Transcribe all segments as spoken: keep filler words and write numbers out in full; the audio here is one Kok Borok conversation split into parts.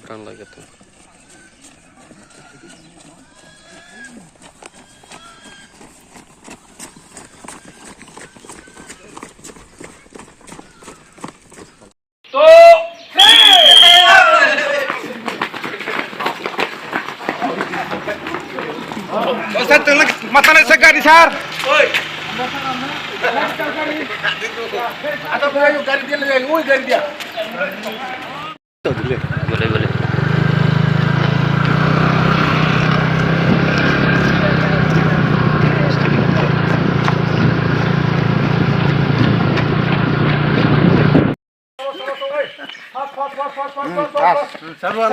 Pran lagi tu. Sir, tengah mata naik sekali, sir. Oi. Ada berapa gari dia lagi? Oi, gari dia. Boleh, boleh.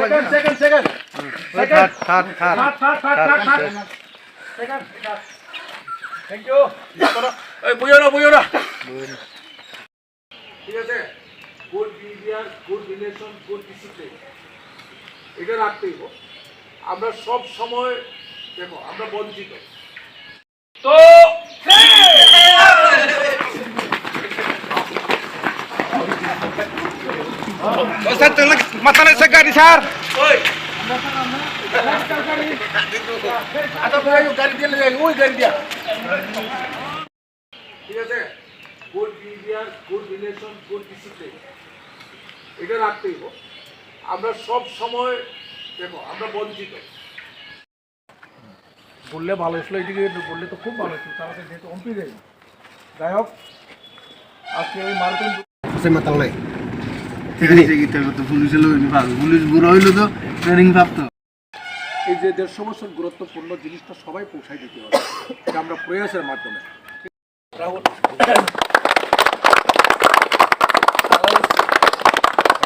Second, second, second. Third, third, third. Third, third, third, third, third. Second, second. Thank you. এই, বইও না, বইও না। ঠিক আছে? Good behaviour, good relation, good discipline, এটা রাখতেই হবে। আমরা সব সময়, দেখো, আমরা বঞ্চিত। তো স্যার, তাহলে মাথা নেই স্যার, গাড়ি স্যার। ওই। আচ্ছা, ভাই, গাড়ি দিয়ে নিয়ে যাই, ওই গাড়ি দিয়া। ঠিক আছে? Good behaviour, good relation, good discipline, এটা রাখতেই হবে। আমরা সব সময়, দেখো, আমরা বঞ্চিত। বললে ভালো হয়েছিল, এদিকে বললে তো খুব ভালো হয়েছিল, তারা তো যেহেতু এমপি দেয়। যাই হোক, আজকে এই মারাথন আছে মাতাল নাই। ঠিক আছে, কি তাহলে তো পুলিশে লই নি পারবে। পুলিশ বুড়ো হইলো তো ট্রেনিং প্রাপ্ত। এই যে দেড়শো বছর গুরুত্বপূর্ণ জিনিসটা সবাই পৌঁছায় দিতে হবে, এটা আমরা প্রয়াসের মাধ্যমে। রাহুল।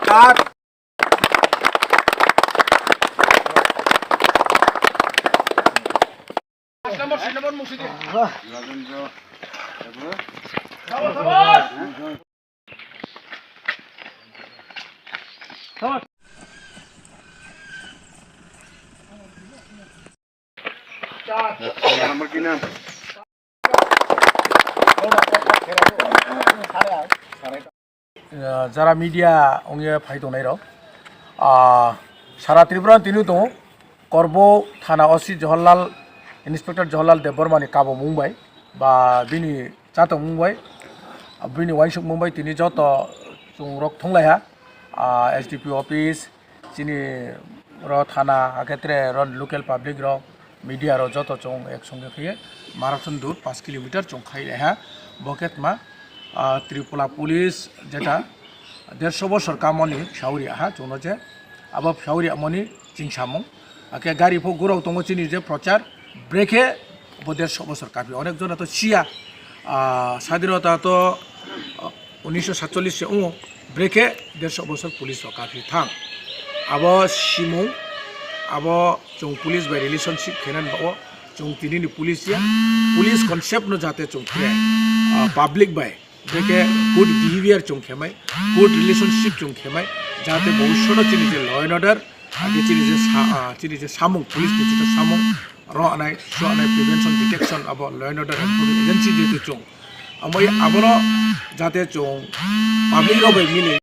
কাট। পাঁচ নম্বর, ছয় নম্বর Murshidi. Ah, jara media ongye phai tongnai rok, ah, sara Tripura tini tongo, Korbo thana O C Johorlal, Inspector Johorlal Debbarma ni kabomung bai, ba bini chatongmung bai, bini uansukmung bai tini joto chwng rok thunglaiha, ah, S D P O office, chini ro thana, hakhe tere ro local public rok, media rok joto chwng ek songe khe marathon dur paanch kilometer chwng khai laiha. Bo khe tma, ah, Tripura police jeta dersho bosor kamoni phiauri aha chwngno je abo phiauri amoni chingsamung. Hakhe gari pho gurok tongo chini je prochar, brekhe bo dersho bosor kaphio. Onek jona to siya, ah, sadinota to, ah, unisho satchollish se wngo, brekhe dersho bosor police rok kaphio thang. Abo simung, abo chwng police bai relationship khenani bagwi chwng tinini police ya, police concept no jate chwng khe, ah, public bai. Beke good behavior chwng khemai, good relationship chwng khemai, jahate bhobishoto chini je law and order, age chini je sa-, ah, chini je samung, police ni jeta samung, ro anai, so anai, prevention, detection, abo law and order enforcement agency jehetu chwng. Amoi abono jahate chwng public rok bai mili.